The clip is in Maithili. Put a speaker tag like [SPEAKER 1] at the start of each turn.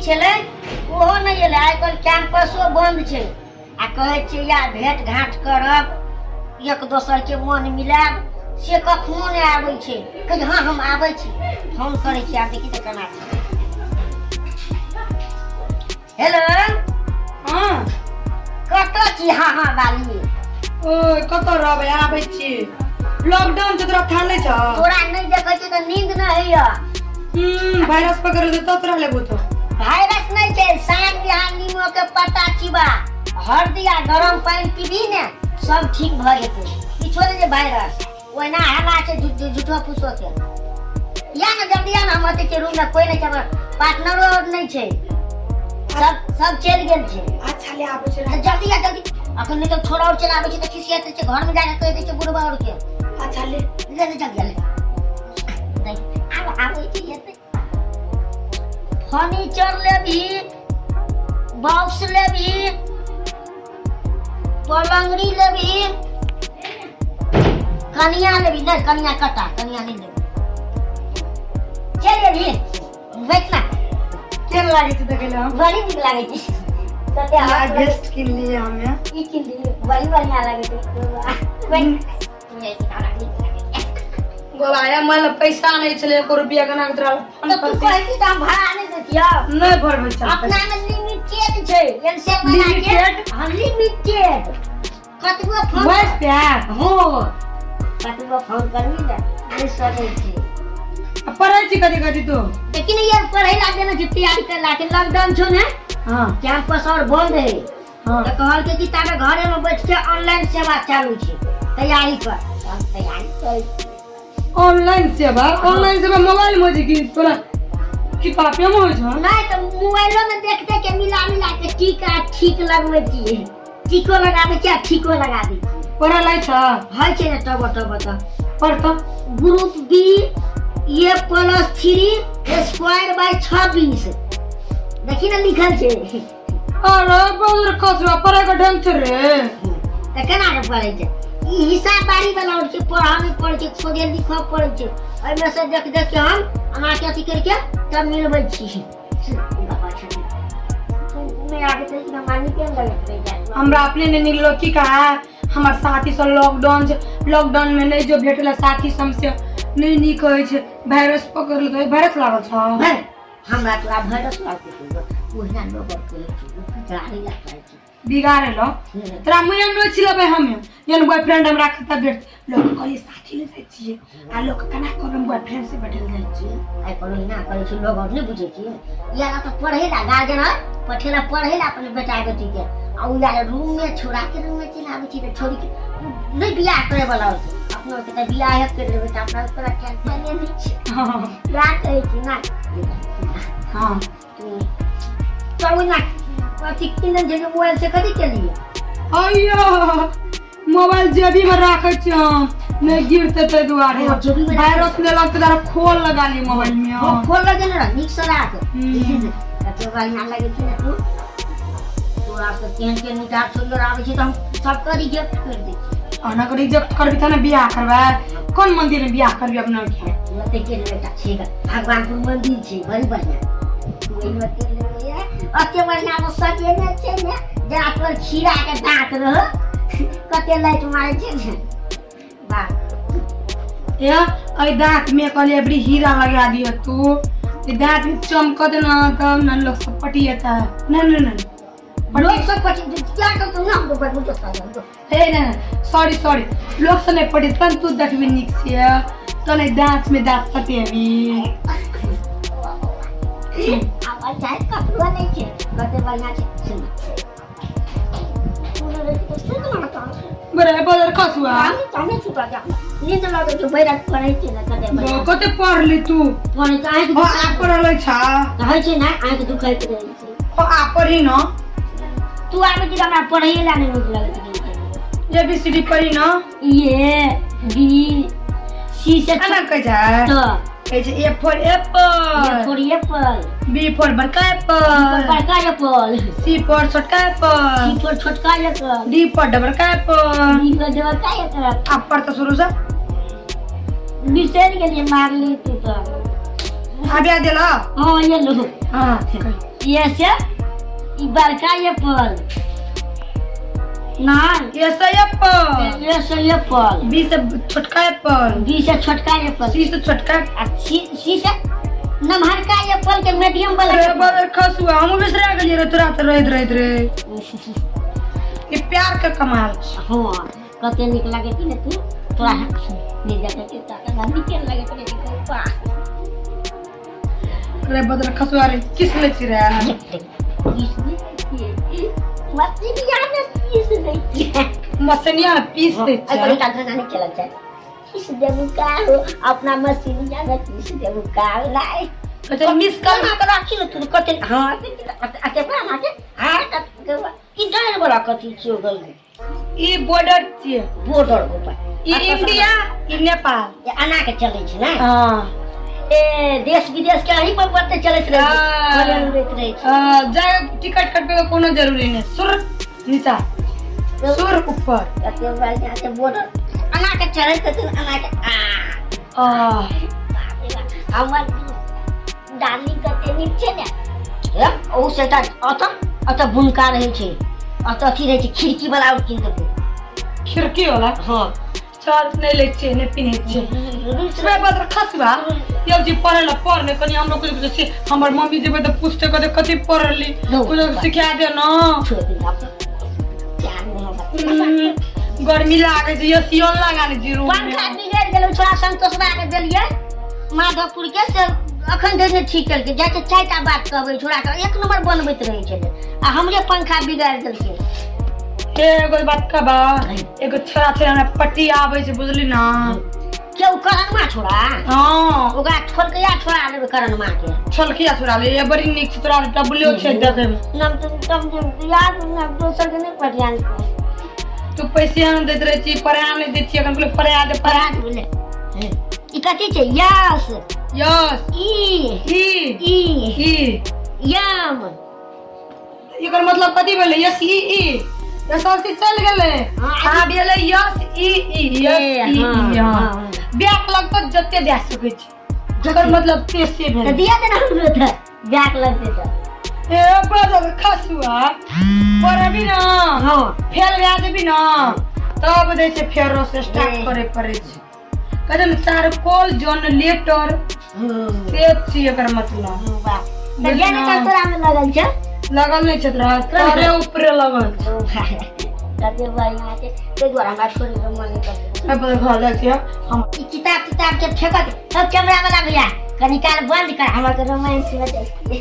[SPEAKER 1] छलै ओहो नहि एलै। आइ काल्हि कैंपसो बन्द छै आ कहै छियै या भेंट घाँट करब, एक दोसरके मन मिलायब, से कखनो नहि आबै छै। कहै हँ हम आबै छी, फोन करै छी। आब देखी तऽ केना छै। हेलो।
[SPEAKER 2] हाँ।
[SPEAKER 1] कतऽ छी? हाँ हाँ बाली।
[SPEAKER 2] ओ कतऽ रहबै, आबै छी। लॉकडाउन छै, तोरा थाह नहि छौ?
[SPEAKER 1] तोरा नहि देखै छी तऽ नींद नहि होइया।
[SPEAKER 2] वायरस पकड़ लेतौ तब तोरा लेबो तो।
[SPEAKER 1] वायरस नहि छै। साँझ बिहान नीमो के पत्ता चिबा, हल्दी आ गरम पानि पीबी ने, सब ठीक भऽ जेतै। किछो नहि जे वायरस ओहिना हल्ला छै झूठो फूसो के। या ने जल्दी आ ने, हम अते छै रूम में कोई नहि छै, हमर पार्टनरो और नहि छै, सब सब चलि गेल छै।
[SPEAKER 2] अच्छा ले आबै छै।
[SPEAKER 1] तऽ जल्दी आ जल्दी, अखन नहि तऽ छोड़ा और चलि आबै छै तऽ खिसियात छै, घर में जाके कहि दै छै बुढ़बा और के।
[SPEAKER 2] अच्छा ले।
[SPEAKER 1] ले ले जल्दी आ ले। नहीं आब आबै छै एते। फर्नीचर लेबही, बॉक्स लेबही, पलंगड़ी लेबही, कनिया लेबही? नहि, कनिया कटा, कनिया नहि लेबही। चलि एबही, बैठ ना।
[SPEAKER 2] केहन लागै छै देखै लए?
[SPEAKER 1] बड़ी नीक लागै छै। कते
[SPEAKER 2] हम
[SPEAKER 1] हाथ
[SPEAKER 2] गेस्ट किन लिए हमे।
[SPEAKER 1] ई किन दियौ, बड़ी बढ़िया लागै छै। बैठ। हमरा नीक लागै छै।
[SPEAKER 2] गोबाया मतलब पैसा नहि छलै एको रुपया, केना के तोरा फोन
[SPEAKER 1] तऽ तू
[SPEAKER 2] करती?
[SPEAKER 1] कहती तऽ हम भाड़ा नहि दैतियौ।
[SPEAKER 2] नहि भरबै चल।
[SPEAKER 1] अपना में लिमिटेड छै, एनसेल वाला के।
[SPEAKER 2] लिमिटेड?
[SPEAKER 1] हाँ, लिमिटेड। कतबो फोन
[SPEAKER 2] बस प्यार।
[SPEAKER 1] हाँ, कतबो फोन करबी ने, नहि सकै छै।
[SPEAKER 2] आ पढ़ै छी कथी कथी तू?
[SPEAKER 1] लेकिन यार पढ़ै ला देने छै, तैयारी करे ला के। लॉकडाउन छौ ने।
[SPEAKER 2] हाँ।
[SPEAKER 1] कैंपस और बंद है।
[SPEAKER 2] हाँ।
[SPEAKER 1] तऽ कहलकै कि ताबे घरे में बैठ के ऑनलाइन सेवा चालू छै, तैयारी कर। तऽ हम तैयारी करै छी।
[SPEAKER 2] ऑनलाइन सेवा? ऑनलाइन सेवा मोबाइल में होइ छै कि तोरा किताबे में होइ छौ?
[SPEAKER 1] नहि तऽ मोबाइलो में देख देख के मिला मिला के टीक आ ठीक लगबै छियै। टीको लगाबै छियै आ ठीको लगा दै छियै।
[SPEAKER 2] पढ़ल लै छ?
[SPEAKER 1] होइ छै ने टब टब तऽ।
[SPEAKER 2] पढ़ तऽ।
[SPEAKER 1] Group B A plus three square by 26, देखी ने लिखल छै।
[SPEAKER 2] अरे बदर कसरा, पढ़े के ढंग छै रे?
[SPEAKER 1] तऽ केना के पढ़ै छै? ई हिसाब बारी वाला होइ छै, पढ़ऽ नहि पड़ै छै, खुदे लिखऽ पड़ै छै। एहिमे से देख देख के हम अना के अथी करके तब मिलबै छी। नहि आबैत रहै छै, हमरा नीके नहि लगैत रहै छै।
[SPEAKER 2] हमरा अपने नहीं निकलो की कहा हमर साथी सब लॉकडाउन छै, लॉकडाउन में नहीं जो भेटल साथी सब से नहीं नीक होइ छै, वायरस पकड़ लेतै। वायरस लागल छौ?
[SPEAKER 1] है, हमरा तोरा वायरस लागतै? ओहिना लोक आओर कहै छै, ओ पितरारी ला कहै छै।
[SPEAKER 2] बिगाड़े लो तोरा मुँह नहि छिलबै हमे। जहन बॉयफ्रेंड हमरा कतऽ भेट, लोक कहै साथी ले जाइ छियै आ लोक केना कहबै बॉयफ्रेंड से भेटल जाइ छियै।
[SPEAKER 1] आइ कोनो एना करै छै लोग, आओर नहि बुझै छियै। इएह तऽ पढ़ै ला गार्जियन है पठेला पढ़ै ला अपन बेटा बेटीके, आ ओ यार रूममे छोड़ाके रूममे चलि आबै छै तऽ छोड़िके नहि बियाह करे वाला होइ छै। अपनो के तऽ बियाह करि लेबै तऽ अपना तोरा टेंशने नहि छै। बियाह कहै छी ना।
[SPEAKER 2] हाँ।
[SPEAKER 1] तब ना अथी किनल जे मोबाइल से कथी केलियै?
[SPEAKER 2] अय्यो, मोबाइल जेबी में राखे छी हम, नहीं गिरते ताहि दुआरे।
[SPEAKER 1] हाँ, जेबी में राखै।
[SPEAKER 2] वायरस नहि लगतै तारा खोल लगा ली मोबाइल में।
[SPEAKER 1] हाँ, खोल लगे ने, नीक से राख।
[SPEAKER 2] हम्म।
[SPEAKER 1] कते बढ़िया लगे छै ने तू। तोरा से केहन केहन मिठास सुन्दर आबै छै तऽ हम सबके रिजेक्ट करि दै छियै।
[SPEAKER 2] अना के रिजेक्ट करबी तहन ने बियाह करबै। कोन मंदिर में बियाह करबी अपना के?
[SPEAKER 1] ओते के एकटा छै भगवानपुर मंदिर छै, बड़ी बढ़िया। ओहिमे के लेबै, ओते बढ़िया में सजेने छै ने, जेना तोर खीरा के दाँत रह, कते लाइट मारै छै ने, वाह।
[SPEAKER 2] ए एहि दाँत में कहलियै अबरी हीरा लगा दिअ तू, ई दाँत में चमकत ना तब ने लोग सब पटिएता। नहीं नहीं नहीं।
[SPEAKER 1] लोग सब पटी क्या करतो ना, हमको बदबू तो सारा।
[SPEAKER 2] हे ने सॉरी सॉरी, लोग सब नहीं पढ़े तन तू देखबी नीक से तन एहि दाँत में दाँत सटेबी।
[SPEAKER 1] आवाज चाहे ककरो नहि छै, कते बढ़िया छै। सुन
[SPEAKER 2] बड़े बदर खसुआ।
[SPEAKER 1] नींद लगै छै, भरि राति पढ़ै छै ने, कते बढ़िया।
[SPEAKER 2] कते पढ़ली तू?
[SPEAKER 1] पढ़ै छै आँखि।
[SPEAKER 2] हो आ पढ़ल छा?
[SPEAKER 1] होइ छै ने, आँखि दुखाइत रहै छै।
[SPEAKER 2] हो आ पढ़ी न।
[SPEAKER 1] तू आबै छी तऽ हमरा पढ़ैए लए नहि नीक लगै छै।
[SPEAKER 2] ए बी सी डी पढ़ी न।
[SPEAKER 1] ए बी सी से।
[SPEAKER 2] एना कहै छै?
[SPEAKER 1] तऽ
[SPEAKER 2] कहै छै A for apple,
[SPEAKER 1] for apple,
[SPEAKER 2] B for बड़का एप्पल,
[SPEAKER 1] बड़का एप्पल,
[SPEAKER 2] सी फॉर छोटका एप्पल,
[SPEAKER 1] सी फॉर छोटका एप्पल,
[SPEAKER 2] डी फॉर डबरका एप्पल,
[SPEAKER 1] डी फॉर डबरका एप्पल।
[SPEAKER 2] आ पढ़ तऽ शुरू से।
[SPEAKER 1] बिसरि गेलियै, मारली तू तऽ।
[SPEAKER 2] आबि देल।
[SPEAKER 1] हाँ, ये लो।
[SPEAKER 2] हाँ।
[SPEAKER 1] ये से ई बड़का एप्पल नहीं।
[SPEAKER 2] ए से एप्पल।
[SPEAKER 1] ए से एप्पल।
[SPEAKER 2] बी से छोटका एप्पल।
[SPEAKER 1] बी से छोटका एप्पल।
[SPEAKER 2] सी से छोटका।
[SPEAKER 1] आ सी, सी से नमहरका एप्पल के मीडियम वाला।
[SPEAKER 2] रे बदर खसुआ, हमहूँ बिसरा गेलियै रे तोरा तऽ रहैत रहैत रे। ई प्यार के कमाल छै।
[SPEAKER 1] हाँ, कते नीक लागे कि ने तू तोरा नहीं जाके के ताका नीक लागे रे गप्पा।
[SPEAKER 2] रे बदर खसुआ रे, किस लै छी रे?
[SPEAKER 1] किस दै छियै मछली ने, पीस दै छियै।
[SPEAKER 2] मसनिया पीस दै
[SPEAKER 1] एहि
[SPEAKER 2] छै।
[SPEAKER 1] पर एकटा गाना नहि चलल छै, किस देबू का हो अपना मशीन ने, किस देबू का लाइ।
[SPEAKER 2] अच्छा मिस कर।
[SPEAKER 1] कना के राखी ने तू कते। हाँ, अते बना के। हाँ, की डाल वाला कथी छियो गल?
[SPEAKER 2] ई बॉर्डर छियै।
[SPEAKER 1] बॉर्डर ऊपर।
[SPEAKER 2] ई इंडिया, ई नेपाल।
[SPEAKER 1] अना के चलै छै ने?
[SPEAKER 2] हाँ।
[SPEAKER 1] ए देश विदेश के अही पर बते चलैत रहै छै।
[SPEAKER 2] हाँ।
[SPEAKER 1] प्लेन उड़ैत रहै छै।
[SPEAKER 2] जाय टिकट कटबै के कोनो जरूरी नहि, सुर नीचा सुर ऊपर।
[SPEAKER 1] कते बढ़िया छै बॉर्डर, अना के चलैत हेतै अना के आ।
[SPEAKER 2] आह।
[SPEAKER 1] बाप रे बाप, हमर डार्लिंग कते नीक छै ने। हे, ओ से एकटा अतऽ अतऽ बुनका रहै छै, अतऽ अथी रहै छै, खिड़की वाला आओर कीन देबै।
[SPEAKER 2] खिड़की वाला?
[SPEAKER 1] हाँ।
[SPEAKER 2] चल, नहि लै छियै, नहि पिन्है छियै। सुबह बदर खसबा यौ जी, पढ़ै लए पढ़ ने कनि हमरो कुछ कुछ। हमर मम्मी जेबै तऽ पूछतै कहतै कथी पढ़ली, कुछ सिखा दे ने।
[SPEAKER 1] छोड़ दे आप, प्यार मोहब्बत।
[SPEAKER 2] गर्मी लागै छै, एसी ऑन लगा लै छी रूम में।
[SPEAKER 1] पंखा बिगड़ि गेलै, छोड़ा संतोषबा के देलियै माधवपुर के, से अखन धरि नहि ठीक केलकै। जाइ छै 4टा बात कहबै छोड़ा के, एक नंबर बनबैत रहै छलै आ हमरे पंखा बिगाड़ि देलकै।
[SPEAKER 2] हे, एगो बात कहबा? एगो छोड़ा छै हमरा पट्टी आबै छै, बुझली ना?
[SPEAKER 1] के, ओ करणमा छोड़ा?
[SPEAKER 2] हाँ।
[SPEAKER 1] ओकरा छोलकैया छोड़ा लेबै करणमा के।
[SPEAKER 2] छोलकिया छोड़ा ले, ये बड़ी नीक छै तोरा, डबलो छै देखै मे।
[SPEAKER 1] नाम तो कम याद ना, दोसर के नहि पढ़िया।
[SPEAKER 2] तू पैसे नहि दैत रहै छी, पढ़ा नहि दै छी। एखन कहलियै पढ़ा दे, पढ़ा।
[SPEAKER 1] पढ़ा देबै। ई कथी छै? यस।
[SPEAKER 2] यस।
[SPEAKER 1] ई।
[SPEAKER 2] ई।
[SPEAKER 1] ई।
[SPEAKER 2] ई।
[SPEAKER 1] यम।
[SPEAKER 2] एकर मतलब कथी भेलै? यस ई ई एस एल सी चलि गेलै।
[SPEAKER 1] हाँ,
[SPEAKER 2] आब एलै यस ई ई यस
[SPEAKER 1] ए,
[SPEAKER 2] ई
[SPEAKER 1] हाँ,
[SPEAKER 2] ई। हाँ।
[SPEAKER 1] हाँ।
[SPEAKER 2] बैक लगतौ जते दए सकै छी, जकर मतलब ते से
[SPEAKER 1] तऽ
[SPEAKER 2] भेलै।
[SPEAKER 1] दिया देना हमरो तऽ बैक लगतै तऽ।
[SPEAKER 2] ए बदल खसुआ, पढ़बी ना?
[SPEAKER 1] हाँ।
[SPEAKER 2] फेल भए जेबी ना, तब दै छै फेरो से स्टार्ट
[SPEAKER 1] ए।
[SPEAKER 2] करे पड़ै छै। कहै छै ने चारकोल जनरेटर से छी एकर मतलब।
[SPEAKER 1] वाह, तऽ जे ने तोरा में लगल छै।
[SPEAKER 2] लगल नहि छै तोरा, तोरे ऊपरे लगल छै।
[SPEAKER 1] ओ भाई, कते बढ़िआँ छै, ताहि दुआरे हमरा छोड़ि के मन नहि करतै।
[SPEAKER 2] एहि पर घर जाइ छियै हम।
[SPEAKER 1] ई किताब तिताब के फेकत सब। कैमरा वाला भैया, कनी काल बंद कर, हमरा के रोमांस में जाइ छियै।